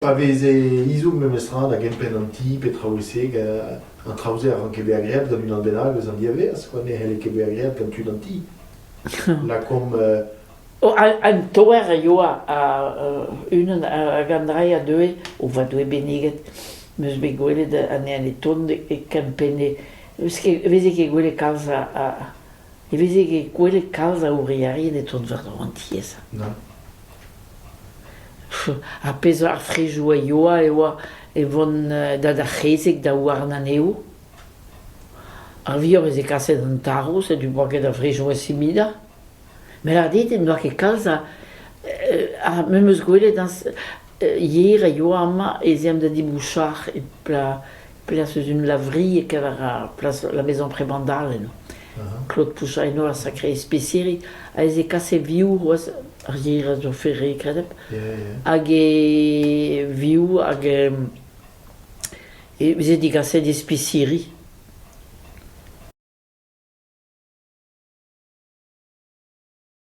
Pa veze ezhomm memestra da gempenn an ti pe traoù-se, an traoù-se a ranke bezañ graet gant unan bennak eus an diavaez quoi, ne c'helle ket bezañ graet gant tud an ti. Lakaomp Oh, an toer a yoa unan hag an dra a deue, o va Doue benniget, 'm eus bet gwelet anezhañ e tont e kempenne. E veze ket gwelet kalz a e veze ket gwelet kalz a ourierien e tont war-dro an tiez. Nann. Ar pezh ar frejoù a yoa e oa e vont da d'ar c'hezeg da ouarn anezho. Ar vioc'h veze kaset an tarv, setu 'oa ket a frejoù asimilañ. Met ar dit n'oa ket kalz a ha me 'm eus gwelet yer a yoa amañ ez eomp da dibouchar e plas eus un lavri e-keñver ar plas la maison Prébandal eno. Claude Pouchard eno a sacré especeri ha ez e kase vioù c'hoazh ar yer a zo ferré kredep hag e vioù hag e veze digaset espiciri.